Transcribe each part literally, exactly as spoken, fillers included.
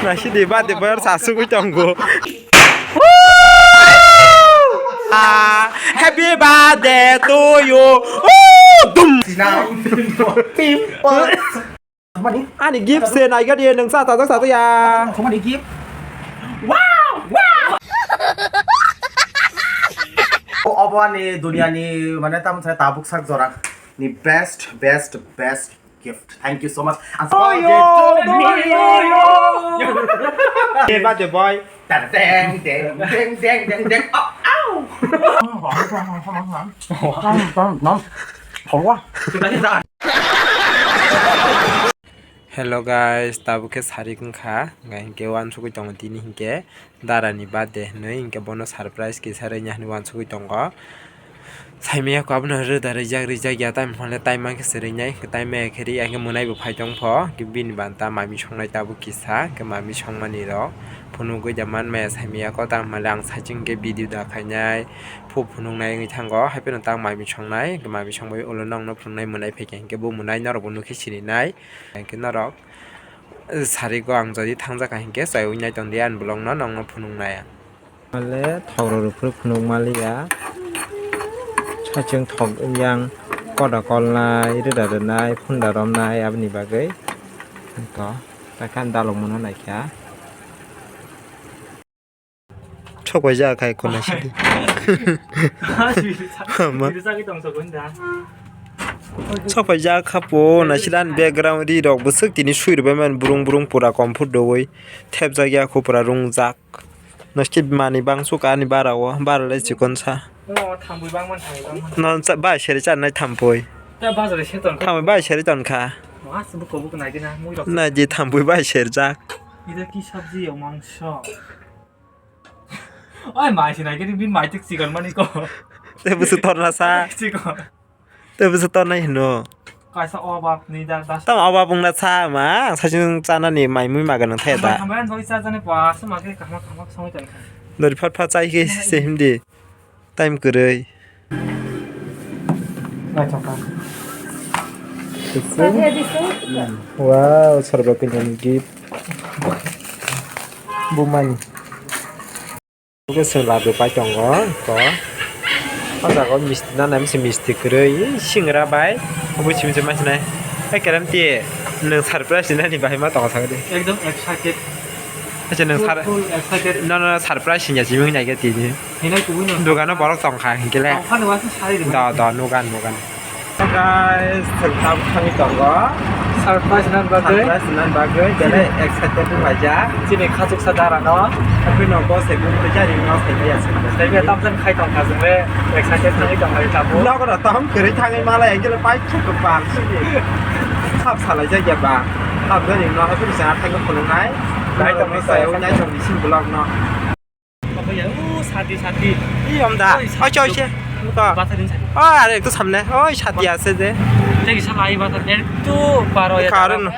Nasidi birthday boy sa sugwi tongo. Ah, happy birthday to you. Woo! Dum. Ani gift se naiga de nang sa ta sa ya. Thumani gift. Wow, wow. O obo ani duniani mane tam sa tabuk sak jora ni best, best, best gift. Thank you so much. Ang Oh, yo, yo, yo, yo. Happy birthday boy. Deng, deng, deng, deng, deng, deng. Oh, ow. Hello guys, tabuk khe sarik wngkha, hinkhe uansugwi tongo tini hinkhe. Dara ni birthday hinwi hinkhe bono surprise kisa rwna hinwi uansugwi tongo. Saimaya khe abono rwda rwjak rwjak ya, tamo hwnle time mankhe se rwnai, time maya khe rwya hinkhe mwnai bo phai tongpho, hinkhe bini banta mami songnai tabuk kisa, hinkhe mami songmani rok phunugwi da man maya saimaya khe, tamo hwnle ang saichung hinkhe video da khainai, phu phunuknai wngwi thango, haiphano tamo mami songnai, hinkhe mami songbai ulo nokno phunuknai mwnai phaikha hinkhe bo mwnai norokbo nukhe sininai, hinkhe norok. Sarigo ang jodi thangjak ka hinkhe chaiwi nai tongdi ani vlog no nongno phunuknai ang. Male thok rok rw phuru phunuk maliya. Saichung thok yang koda kolnai, rwda rwnai, phunda romnai aboni bagwi. To, takhan dalok mano naikha. Sok pai ja khai khuna sidi. Ama. Sok pai ja kha po na sida ni background ri rok bwswk tini sui rwbai man brung brung pura comfort dogoi thep jak ya kho pura rung jak. Naski mani bang suk ani bara o bara le chikon sa. No thambui bang man thambui bang man. No ba seri cha nai thambui. Ta bazar se ton. Thambui ba seri ton kha. Mas buko buko nai dina mui rok. Na ji thambui ba ser jak. Ida ki sabji yo mangso. Oi, mai sinai ke bin mai tik chicken mani ko. Te busu torna sa. Chicken. Te busu torna hino. Kaisa obab ni da das. Tam obab wngna sa ma, ang saichung chana ni mai mui maga nang thaya da. Hambai, hambai, sa jane pa, sa ma ke kahma, kahma song jane. Dori phat phat chai ke se himdi. Time kwrwi. Naithok kha. Wow, sorba kanyani gift. Bumani. Oke, se ladu pai tongo, to. O jaga o misti nanai, misti kwrwi, singra bai. Obo simi se ma sinai. Hai kerem ti, nwng surprise nani bai ma tongo sakhe de. Ekdom excited. Acha nwng sar-, full, full excited. No, no, no, surprise singya simi nai ke tini. Hinai kubui no. Dogano borok tongkha hinkhe le. Tongkha no waisa sari rwmani. Do, do, nugan, nugan. Guys, chwng tam thangwi tongo. Surprise nan bagwi. Surprise nan bagwi, belai excited wnglaijak. Chini khachuksa dara no. Happy no bo se bumtwi jari no se ya se. Tei be tam jan khai tongkha jwng le excited thangwi tongkha ri tabuk. Nogo no tam kwrwi thangwi malai, hinkhe le pai chuk bang sini. Khap salai jak ya ba. Khap jani no happy se athai ko phunuknai. Nai tongwi sai, nai tongwi sini vlog no. Apa ya? Uh, sati, sati. Ih, om da. Oi, sati. Oche, oche. Buka. Bathar din sati. Oh, are ektu samne. Oi, sati ase je. Tei kisa lai bathar. Ektu paro ya. Karon.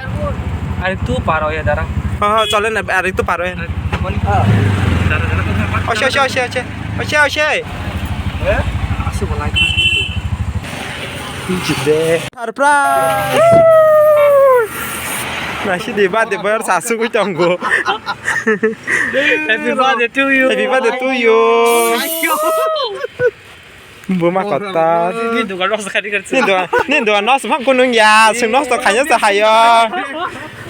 Are ektu paro ya dara. Oh, oh, chole na, are ektu paro ya. Mani. Dara, dara, dara. Oche, oche, oche, oche. Oche, oche. Eh? Asu bolai. Surprise! Nasidi birthday boy sa sugwi tongo. Happy birthday to you. Happy birthday to you. Buma kota. Ni dogan nos khari kar. Ni dogan, ni dogan nos phang kunung ya. Sung nos to khanya sa hayo.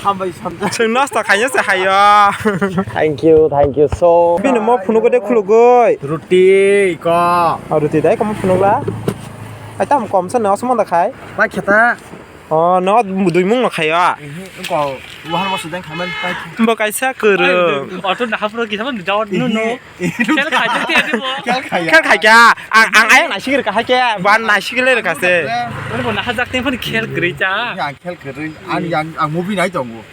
Hambai samjak. Chwng nosto khaina se hayo. Thank you, thank you so. Bini mo phunuk de khulugoi. Ruti ko. O ruti dai komo phunuk la. Ai tam kom sa no asmo da khai. Pai kheta. O no dui mung no khayo. Ko wahar mo sudeng khamen pai. Bo kaisa kwrwng. Auto na hapro ki saman jawat no no. Khel khai jati ati bo. Khel khai. Khel khai kya? Ang, ang ayang naisik rwkha hai khe, bo ang naisik le rwkha se. Ani bo nahajak tei phano khel kwrwi cha. Ang khel kwrwi. Ang, ang, ang movie nai tongo.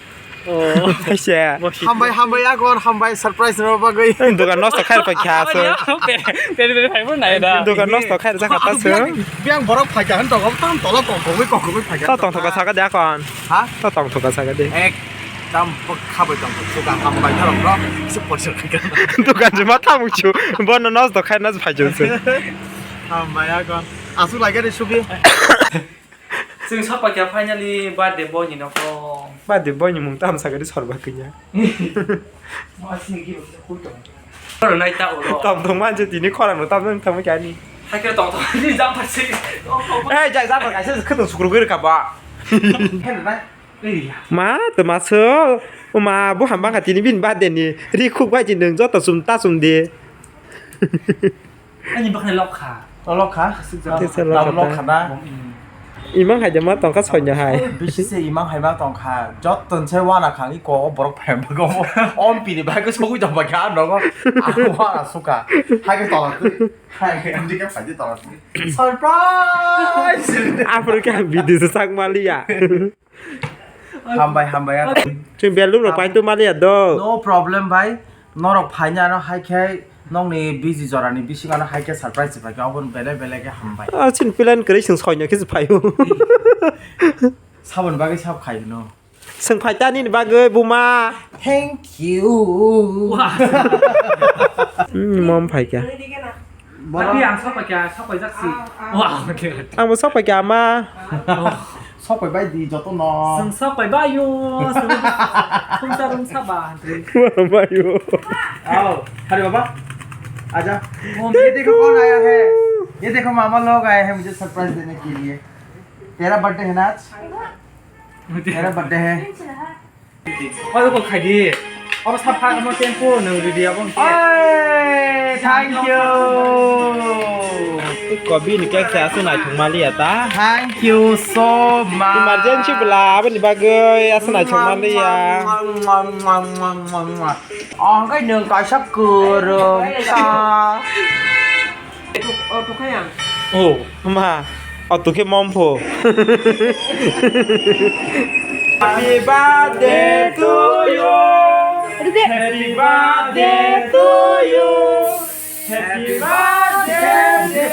Oh. Kaisa. Hambai, hambai, agor, hambai, surprise rw bagwi. Ang dogan nosto khai rwkha kha se. Peri, peri, peri phai bo nai da. Dogan nosto khai rwkha ta se. Biang, biang borok phai kha, hwn tongo, tam tola kok kok kok kok phai kha. Ta tong thoka saka de akon. Ha? Ta tong thoka saka de. Ek Tam bwkha bai tong kha, suka hambai norok no, se poisa khaikha. Dukan se ma tamo chu, bono nos do khai nos phai jong se. Hambai agon. Asu lai gari subi. Chwng sapa kya finally birthday boy ni nokho. Ba de boini mung tam sagadi sorba kanya. Masini ki boksa kul tong. Oro nai ta oro. Tom tong man je tini khorang no tam tong tamo kani. Hakhe tong tong ni jam pasi. Eh, jai jam kaisa khutun sukru gir ka ba. Hen bai. Ei ya. Ma to ma so. Ma bo hamba ka tini bin ba de ni. Ri khuk bai ji nung joto sum ta sum de. Ani baknai lok kha. O lok kha? Tesa lok kha ta. Imang hai jama tongkha soino hai. Bisi se imang hai ma tongkha. Jotton se wana kha, i ko borok phem bago. Om pini bai ko sogui tong ba kha nogo. Ako wana suka. Hai ke tola twi. Hai ke amdi ke phai tola twi. Surprise! Afro ke video se sak maliya. Hambai, hambai, ya. Chwng belum rok pai tu maliya do. No problem, bai. Norok phaina ano hai khe nokni busy jorani bisingo ano hai khe surprise se phaikha, oboni belai belai khe hambai. Ah, chini plan kwrwi chwng soino khe se phaio. Saboni bagwi sab khai hwno. Chwng phai ta nini bagwi buma. Thank you. Wah. Hmm, mom phaikha. Borok. Tapi ang sapai kya, sapai jaksi. Wah, okay. Ang bo sapai kya ma. Oh. Sapai bai di joto no. Seng sapai bai yo. Seng saba hantri. Bai yo. Ao, hari baba. Aja. Oh, ये देखो कौन आया है? ये देखो मामा लोग आए हैं मुझे सरप्राइज देने के लिए। तेरा बर्थडे है ना आज? तेरा बर्थडे है। Oi, oko khaidi. Abo sapha, amo tempo nang ridi abo. Oi, thank you. Kobi ni cake se asu nai thung mali ya ta. Thank you so much. Emergency bela abo ni bagwi asu nai thung mali ya. Ang kai nang kaisa kurung ta. Oh, ma. Oh, tu ke mom pho. Happy birthday to you. Happy birthday to you. Happy birthday.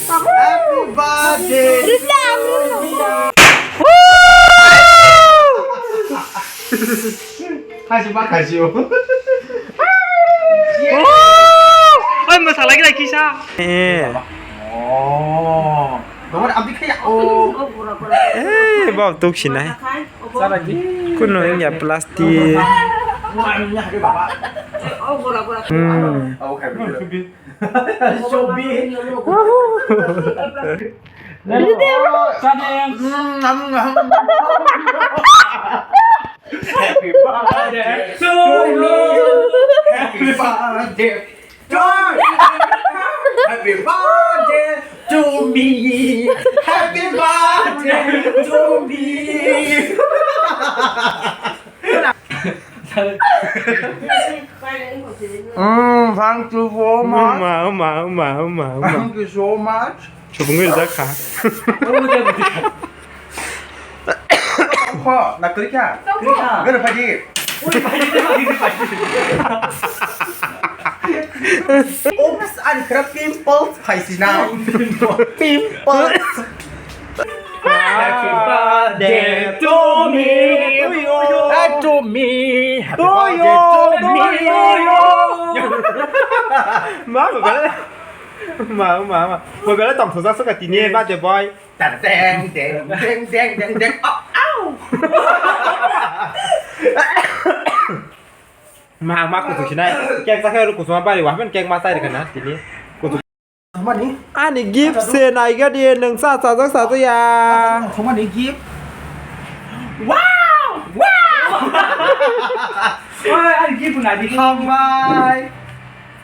Happy birthday. Khaisi ma khaisi o. Oi, mwsa lagi lagi sa. Eh. Oh. Nomor abdi kaya o. Eh, bab tuk sinai. Kuno ya plastik. Hmm. Happy birthday to you. Happy birthday to you. Happy birthday to me. Happy birthday to me. Mm, thank you so much. Uma, uma, uma, uma, uma. Thank you so much. Chubungwi rijak kha. Kho, na kwrwi kha? Kwrwi kha. Gana phaidi. Oops, ani khara pimples phaisina. Pimples. Happy birthday to me. To you. Eh, to me. Happy birthday to me. To you. Ma, ma, ma, ma. Mobile tong thujak suka tini birthday boy. Deng, deng, deng, deng, deng, deng. Au, au. Ma, ma kuchuk sinai. Cake chakhe kusuma bari wa, hamen cake ma chai rikana tini. Kuchuk. Ani gift se naiga di, nung cha chajak chajak ya. Thumani gift. Wow! Wow! Oi, ani gift nai di. Hambai.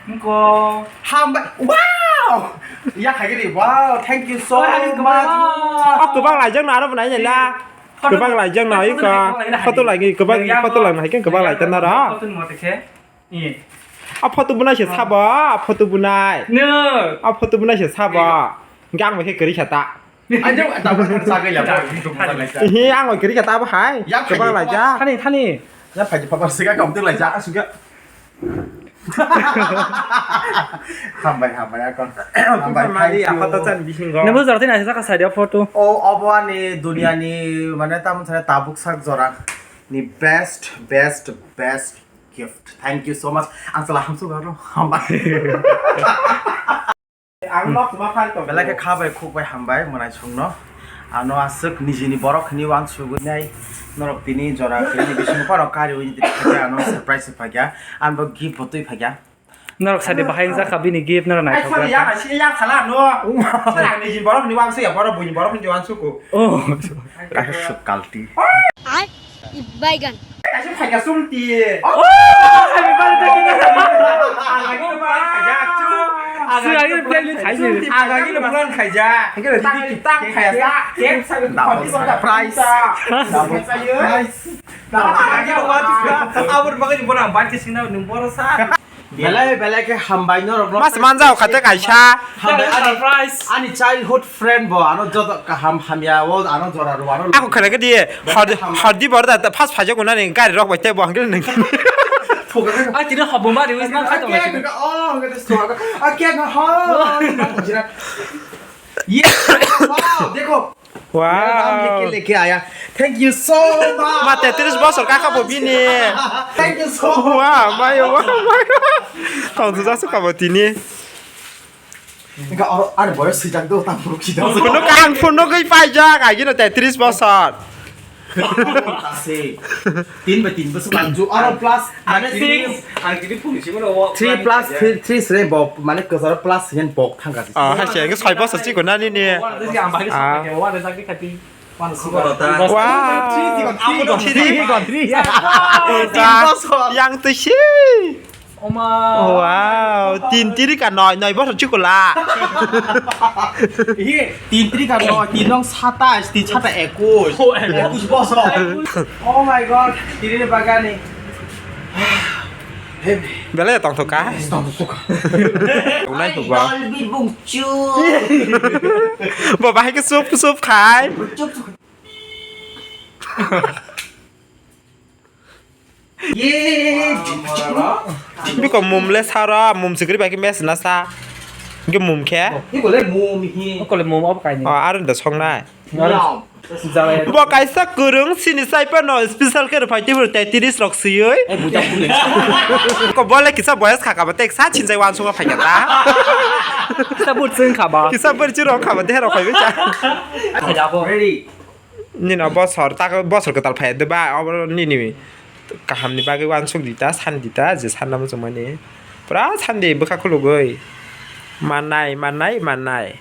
Nko. Hambai. Wow! Ya khaigiri. Wow, thank you so much. Oh, kwbang laijak no aro bo nai la. Kwbang laijak no iko. Photo lagi kwbang photo lang hai kwbang laijak no ro. Photo mo te khe. Iya. A photo bunai se sabo, a photo bunai. No. A photo bunai se sabo. Gang bai khe kwrwi kha ta. Ajo ta ba sa ga ya ba. Hi ang bai kwrwi kha ta ba hai. Kwbang laijak. Thani thani. Ya phaji papa siga kom te laijak. Hambai hambai akon. Hambai mali a photo chan bisingo. Nemu jorti na sa ka sa dia photo. O obo ani dunia ni mane tam sa tabuk sak jora ni best best best. Gift. Thank you so much. Ang sala hamsuk aro. Hambai. Ang nok ma phai to. Belai khe kha bai khuk bai hambai mwnai songno. Ano aswk nijini borok hinwi uansugwi nai norok tini jora kwrwini bisingo phano kariwi tini phaikha, ano surprise se phaikha, ani bo gift bo twi phaikha. Norok sadi bahai wngjakha bini gift norok naithok. Ai, sorry, ya, ya, sala, no. Sorry, ang nijini borok hinwi uansukya, borok buini borok hinwi uansugo. Oh. Kaisa swk kalti. Baigan. Kaisa phaikha sumti. Oh, happy birthday. Ang lagi no plan khaijak, chu. Ang lagi no plan khaijak. Ang lagi no plan khaijak. Tang, tang khaijak. Cake sa. Double surprise. Double surprise. Ang lagi no plan khaijak. Aboni bagwi ni bono ang bike sina ni boro sa. Belai belai khe hambai norok no. Mas manjao khate kaisa. Hambai ani, surprise. Ani childhood friend bo ano joto kaham hamya o ano jora rw ano. Ako khana khe diye. Hardi, hardi bor da first phaijak unani gari rok bai tei bo hangkhe nang. Ai tini hobo mari wis man khato. Oh, hangkhe to suka. Ake na ho. Ye, wow, dekho. Wow. Mera naam likh ke lekhe aaya. Thank you so much. Ma tetris bosor kaka bo bini. Thank you so much. Wow, mayo, wow, mayo. Tong tu jasu kabo tini. Enggak, oro, ada boyos sejak tu tang puruk sida. Phunuk ang phunuk gwi paijak, agino tetris bosor. Asik. Tin ba tin bosor lanju. Aro plus, mane six. Ang tini phunuk simo no. Three plus three, three sre bok, mane kwcharo plus yen bok thangka si. Ah, hai se, soi bosor si ko nani ni. Wala tadi ang bagi. Ah. Sampai wala tadi kati. Wala suka. Wow. Three, three, three, three. Yang tu si. Oma. Wow, tin tiri ka noi, noi bosor chikola. Iye, tin tiri ka noi, tin nong satais, tin sata ekus. Oh, ekus. Ekus bosor. Oh my God, tiri ni bagani. Belai tong thok ka? Yes, tong thok ka. Unai thok ba. Dolby bung chu. Bo bahai ke sup sup khai. Chup, chup. Ye. Biko mum le sara, mum sikri bai ke mes na sa. Ke mum khe? Iko le mum hi. Iko le mum ob kaini. Oh, arun da songnai. Jalai. Bo kaisa kwrwng sini sai pano special khe rwphai twi tetris rok siyoi. Eh, buta puli. Ko bole kisa boyas khaka ba tek sa chinjai wan sunga phai ta. Kisa bur chwng khaba. Kisa bur chwng rok khaba de rok phai cha. Ai khajabo. Ready. Nini o bosor, tak bosor kwtal phai de ba, abo nini kahamni bagwi uansuk di ta, san di ta, je sanna muchungmani. Pura sandi bwkha khulugwi. Mannai, mannai, mannai.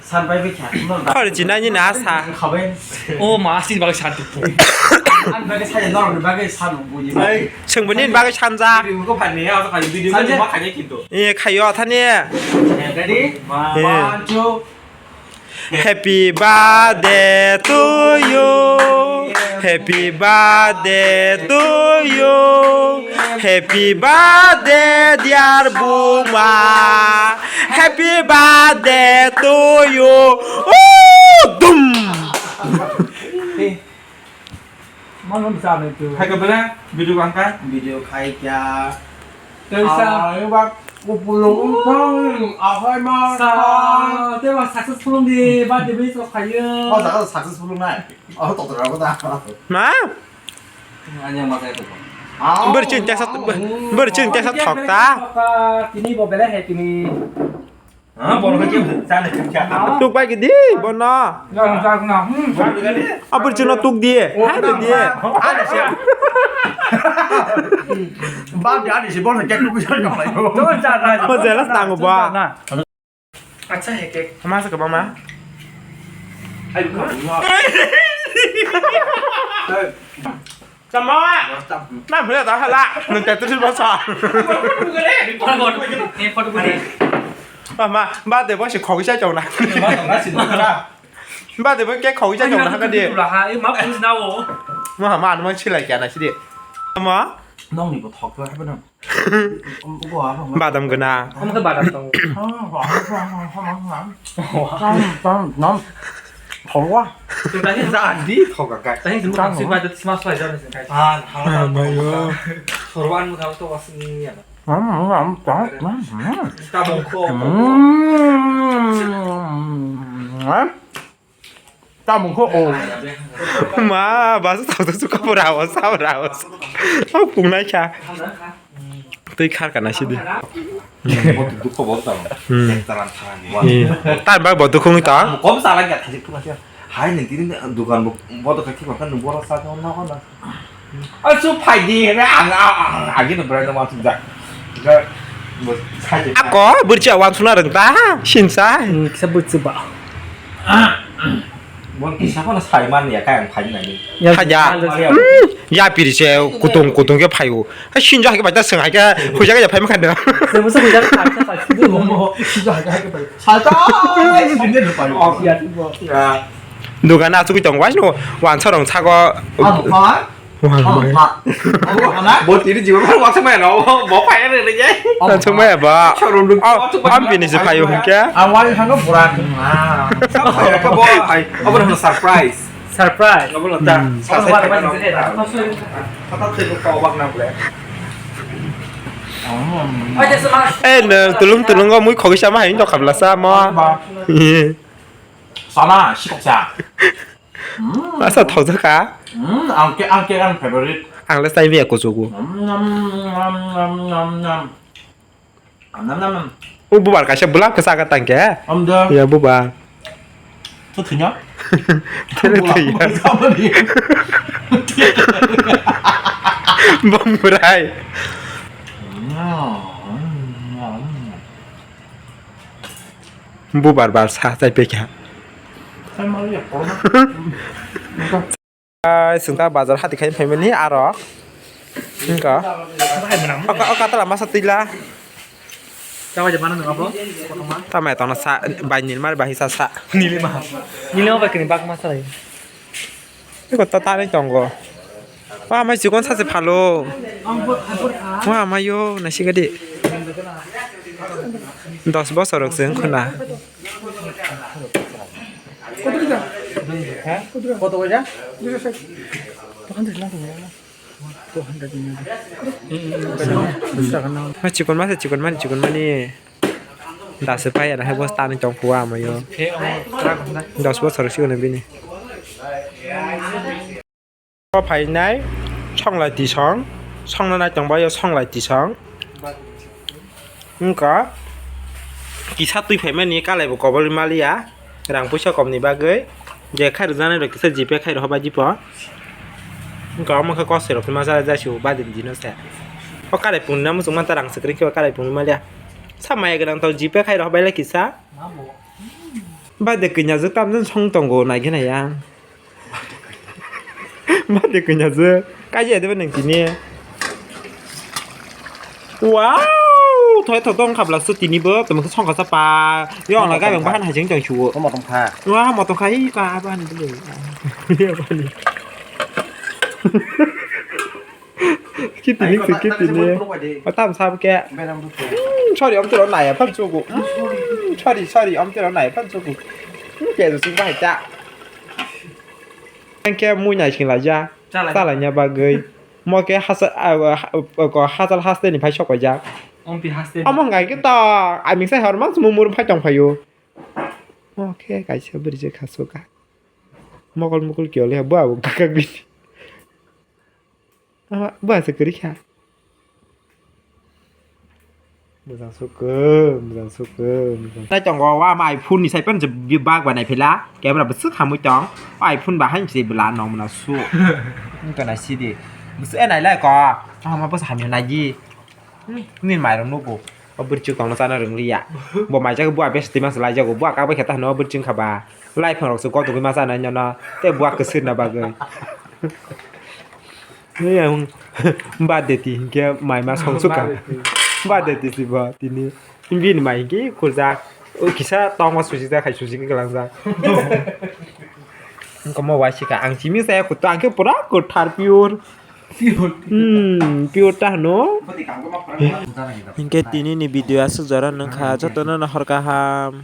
San bai bwkha, no da. Khori jinai nini asa. Khabai. O ma, asini bagwi san di. Ani bagwi sai, norokni bagwi san bujinai. Chwngbo nini bagwi sanja. Video ko phani ya, video ko ma khani kintu. E, khayo thani. Ready? Eh. One, two. Happy birthday to you. Happy birthday to you. Happy birthday, dear Buma. Happy birthday to you. Ooh, dum. Mano bwsa nai tu. Hai ka bela video kang ka? Video khai kya? Tei sa. Ai ba kupulung thang ahai ma. Sa, tei ba successful di, ba di bis khai yo. Oh, sa successful nai. Oh, to to ko da. Ma? Anya ma kai to. Bercin teksa, bercin teksa thok ta. Tini bo bela hai tini. Ah, bono khe chana khe kya. Tuk bai gidi, bono. Jang, jang, na. Hmm. Bono gadi. Abur chuno tuk diye. Oh, hai na, diye. Ba dia ni si bono kya tuk bai gidi. Jang, jang, na. Mo jelas tango ba. Na. Acha he ke. Masa ke mama. Ayo, ka. Hey. Sama. Na bela ta hala. Nung tetu sil basa. Ni photo ko ni. Mama, ba de bo si khogwi sa chong na. Ba de bo ke khogwi sa chong na ka de. Ha, ma pus na o. Ma ma no ma chilai kya na si de. Ma. Nong ni bo thok ba ha ba nang. Badam gana. Omo khe badam tongo. Tang, tang, nom. Thongwa. Tang. Jadi thoka kai. Tang, tang, tang. Sima, sima, sima, sima, sima. Ah, mayo. Sorwan mo kabo to was ni ya. Tabung kho. Tabung kho o. Ma, basa tau tu suka pura o, sa pura o. Au pung nai kha. Tei khar kana sidi. Bo tu dukho bo tang. Hmm. Taran thani wa. Eh, tan bai bo dukho wngwi tong. Kom sala ga thajik thuk asia. Hai ni tini dukan bo bo to kaki makan nu bora sa ko na ko na. Asu phai di he ang ang agi no brand ma sujak. Ga bo sai. Ako burcha wan suna reng ta. Sinsa. Hmm, kisa burcha ba. Bon kisa ko na sai man ya kai ang phai na ni. Ya, Haja. Ya. Hmm, ya piri se kutung kutung ke phayu. Hai sinjo hai ke baita seng hai ke huja ke phai ma khanda. Sebo se huja ke phai sa sa. Mo mo sinjo hai ke hai ke phai. Salta. Sinde no phai. Ya. Dugan asugwi tong wai no wan sorong sago. Ano phai. Wan. Ano phai. Ano phai. Bo tiri jibo phai waksa mai no. Bo phai re re je. Wan sorong mai ba. Showroom du. Am bini se phayu hingke. Ang wari thangno burak. Sa phai ka bo phai. Abo no surprise. Surprise. Abo no ta. Hmm. Sa sa phai ka no. Kata thai ko kau bak na ble. Eh, no, tulung tulung go mui khogwi sama hai no khabla sa mo. Sana sikok sa. Hmm. Asa thokjak ka? Hmm, ang ke, ang ke ang favorite. Ang le sai maya kuchugo. Nom, nom, nom. Nom, nom, nom. O bubar kaisa bulap ke saka tangke. Om da. Ya bubar. Tu thunya. Tele thunya. Bom burai. Nom, nom. Bubar bar sa chai pekha. Ai, chwng ta bazar hati khai phaimani aro. Wngkha. Oka, oka tala masa tila. Tama tona sa, bai nil mar bai sa sa. Nili ma. Nili ma bai kini bak masa lai. Eko ta tani tongo. Wa mai chikon sa se phalo. Wa mai yo na sigadi. Dos bosor rok se wngkha na. কত কইরা? কত কইরা? দুইশো ষাট। Ma chikon ma se chikon mani chikon mani. Dase pai ana hai bos tani tong khuwa amayo. Dos bosor sikono bini. O phainai songlai tisong, songno nai tongbaio songlai tisong. Wngkha kisa twi phaimani kalaibo kobolwi maliya, rang puisa komni bagwi. Je khairokjaknai rok kisa G Pay khairok hobai dipo. Wngkha omo khe kosoi rok twi masa jasibo badini dino se. O kalai pungni muchungma ta rang swkri khe o kalai pungni maliya. Sa maya gwnang tong G Pay khairok hobailai kisa. Bade kwnajak tamjani song tongo naikhe naiya. Bade kwnajak. Kaji ade ba nang tini. Wow! Thoi thoi tong khabla su tini bo tamo song kasa pa. Yo ang lagai bang bahan hajeng tong chuo. Tamo tong kha. Wah, mo tong kha i ka bahan bele. Yo bani. Kitini se kitini. Tam sab ke. Hmm, sorry, om tero naya phan chugo. Hmm, sorry, sorry, om tero naya phan chugo. Hmm, ke sing bahai ta. Ang ke mui nai sing laja. Chalai. Chalai nya bagwi. Mo ke hasa, ah, ah, ko hasal haste ni phai sokoi ja. Ompi haste. Omo ngai ke ta. Ami sai hor mang mumur phai tong phayo. Mo ke kaisa bwrwi je khasu ka. Mokol mukul kiyole bo abo kakak bini. Ama bwsa kwrwi kha. Bwsa sukhe, bwsa sukhe, bwsa. Tai tongo wa ama iPhone ni sai pan je bag banai phila. Camera bwswk hamwi tong. O iPhone ba hain se bwla nong mona su. Wngkha na sidi. Bwswk e nailai ko. Ama bwsa hamya naidi. Hmm, nini mairum nugo. O bwrwi chwng tongna chana rwngliya. Bo maijak bua besti mas laijago. Bua kak bai khe ta hwno o bwrwi chwng kha ba. Lai phang rok se kotogwi ma chana nyono. Tei bua kwswk na bagwi. Yang bade ti hinkhe mai ma song suka. Bade ti. Bade ti si bo tini. Bini mai hinkhe kurjak. O kisa tongma susi jak khai susi kwlangjak. Wngkha mo waisika ang simi saya kuto ang khe pura kwthar pure. Hmm, pure ta hwno. Hinkhe tini ni video aswk jora nangkha, jotono no hor kaham.